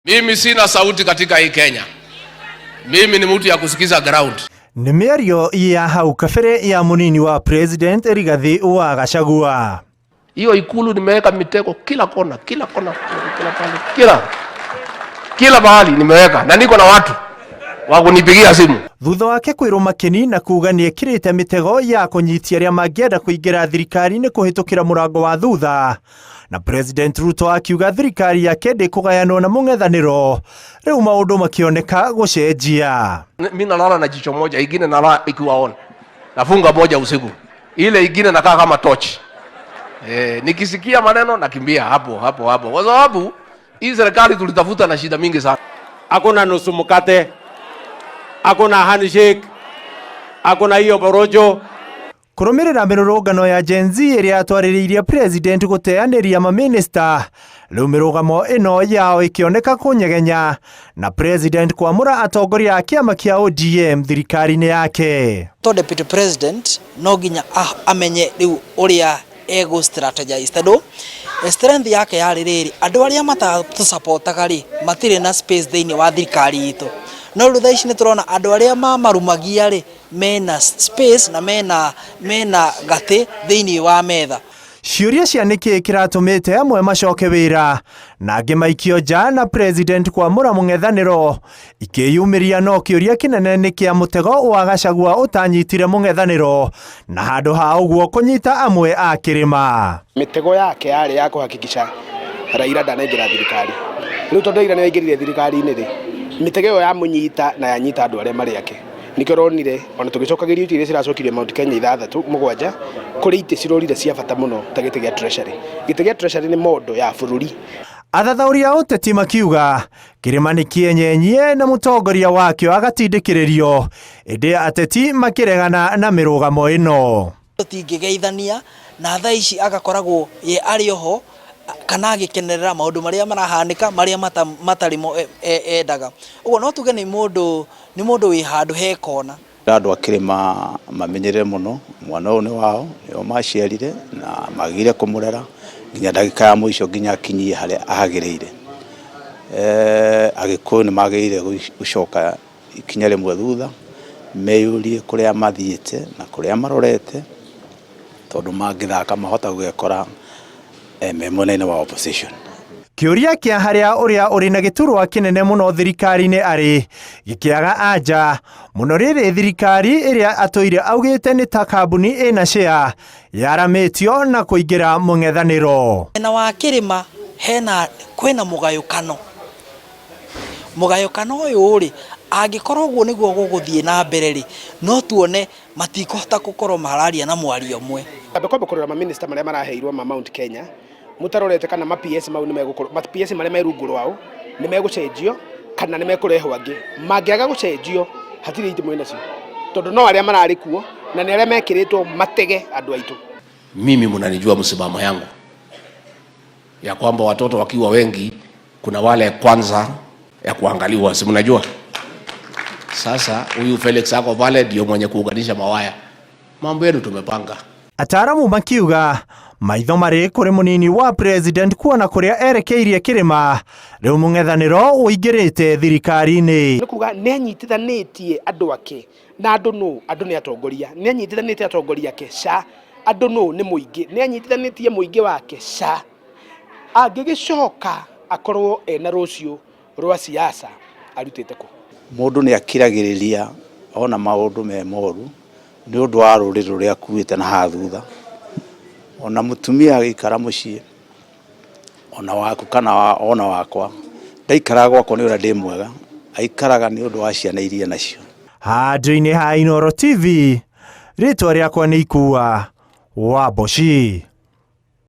Mimi sina sauti katika hii Kenya. Mimi ni mtu ya kusikiza ground. Nĩ mĩario ya hau kabere ya mũnini wa President Rigathi wa Gachagua. Hiyo Ikulu nimeweka mitego kila kona, kila kona, kila pale, kila kila mahali nimeweka, na niko na watu wa kunipigia simu. Thutha wake kwĩrwo makeni na kuga nĩ ekĩrĩte mĩtego ya kũnyitia arĩa mangĩenda kũingĩra thirikari-inĩ kũhĩtũkĩra mũrango wa thutha, na President Ruto akiuga thirikari yake ndĩkũgayanwo na mũng'ethanĩro, rĩu maũndũ makĩoneka gũcenjia. Mi nalala na jicho moja, ingine nalala ikiwa on, nafunga moja usiku, ile ingine nakaa kama torch. Nikisikia maneno nakimbia hapo hapo hapo, kwa sababu hii serikali tulitafuta na shida mingi sana. Hakuna nusu mkate, hakuna handshake, hakuna hiyo porojo. Kũrũmĩrĩra mĩrũrũngano ya Gen Z ĩrĩa yatwarĩrĩirie president gũteanĩria mamĩnĩsta, rĩu mĩrũgamo ĩno yao ĩkĩoneka kũnyegenya na president kwamũra atongoria a kĩama kĩa ODM thirikari-inĩ yake. To deputy president no nginya amenye rĩu ũrĩa egũ strategize, tondũ strength yake yarĩ rĩrĩ, andũ arĩa matatũsapotaga rĩ, matirĩ na space thĩinĩ wa thirikari itũ. No rĩu thaa ici nĩ tũrona andũ arĩa mamarumagia rĩ, mena space na mena gatĩ thĩinĩ wa metha. Ciũria cia nĩkĩ kĩratũmĩte amwe macoke wĩra na angĩ maikio nja na president kwamũra mũng'ethanĩro ikĩyumĩria, no kĩũria kĩnene nĩ kĩa mũtego wa Gachagua ũtanyitire mũng'ethanĩro na handũ ha ũguo kũnyita amwe a kĩrĩma. Mĩtego yake yarĩ ya kũhakikisha Raila ndanaingĩra thirikari. Rĩu tondũ Raila nĩ aingĩrire thirikari-inĩ rĩ, mĩtego ĩyo yamũnyita na yanyita andũ arĩa marĩ ake. Nĩkĩo ũronire ona tũgĩcokagĩrio itĩ iria ciracokirio Mount Kenya ithathatũ mũgwanja, kũrĩ itĩ cirorire cia bata mũno ta gĩtĩ gĩa Treasury. Gĩtĩ gĩa Treasury nĩ mondo ya bũrũri. Athathaũri a ũteti makiuga kĩrĩma nĩ kĩenyenyie na mũtongoria wakĩo agatindĩkĩrĩrio, ĩndĩ ateti makĩregana na mĩrũgamo ĩno. Tũtingĩgeithania na thaa ici agakoragwo ye arĩ oho kana agĩkenerera maũndũ marĩa marahanĩka marĩa matarĩ mo endaga. Ũguo no tuge nĩ mũndũ wĩ handũ he kona. Andũ a kĩrĩma mamenyerere mũno mwana ũyũ, nĩ wao, nĩo maciarire na magire kũmũrera nginya ndagĩka ya mũico, nginya akinyie harĩa agĩrĩire. Agĩkũyũ nĩ magĩrĩire gũcoka ikinya rĩmwe thutha, meyũrie kũrĩa mathiĩte na kũrĩa marorete, tondũ mangĩthaka mahota gwĩkora me mwena-inĩ wa opposition. Kĩũria kĩa harĩa ũrĩa ũrĩ na gĩturwa kĩnene mũno thirikari-inĩ arĩ gĩkĩaga anja mũno, rĩrĩ thirikari ĩrĩa atũire augĩte nĩ ta kambuni ĩna share yaramĩtio na kũingĩra mũng'ethanĩro. Mwena wa kĩrĩma hena kwĩna mũgayũkano. Mũgayũkano ũyũ rĩ, angĩkorwo ũguo nĩguo gũgũthiĩ na mbere rĩ, no tuone matikũhota gũkorwo mararia na mwario ũmwe. Ambe kwamba kũrora maminista marĩa maraheirwo ma Mount Kenya, mũtarorete kana ma PS mau nĩ megũkorwo, ma PS marĩa me rungu rwao nĩ megũcenjio kana nĩ mekũrehwo angĩ. Mangĩaga gũcenjio, hatirĩ itĩ mwĩ nacio, tondũ no arĩa mararĩ kuo na nĩ arĩa mekĩrĩtwo matege andũ aitũ. Mimi mnanijua msimamo yangu ya kwamba watoto wakiwa wengi kuna wale kwanza ya kuangaliwa, si mnajua? Sasa huyu Felix ako pale ndio mwenye kuunganisha mawaya. Mambo yenu tumepanga. Ataramu makiuga maitho marĩ kũrĩ mũnini wa president kuona kũrĩa erekeirie kĩrĩma, rĩu mũng'ethanĩro ũingĩrĩte thirikari-inĩ. Nĩ kuga nĩ anyitithanĩtie andũ ake na andũ nũ, andũ nĩ atongoria, nĩ anyitithanĩtie atongoria ake ca, andũ nũ, nĩ mũingĩ, nĩ anyitithanĩtie mũingĩ wake ca. Angĩgĩcoka akorwo ena rũciũ rwa siasa arutĩte kũ? Mũndũ nĩ akiragĩrĩria ona maũndũ me moru nĩ ũndũ wa rũrĩrĩ rũrĩa akuĩte na haha thutha. Ona mũtumia agĩikara mũciĩ ona waku kana ona wakwa, ndaikaraga gwakwa nĩ ũrĩa ndĩ mwega, aikaraga nĩ ũndũ wa ciana iria nacio. Handũ-inĩ ha Inooro TV, rĩtwa rĩakwa nĩ Ikua wa Mboci.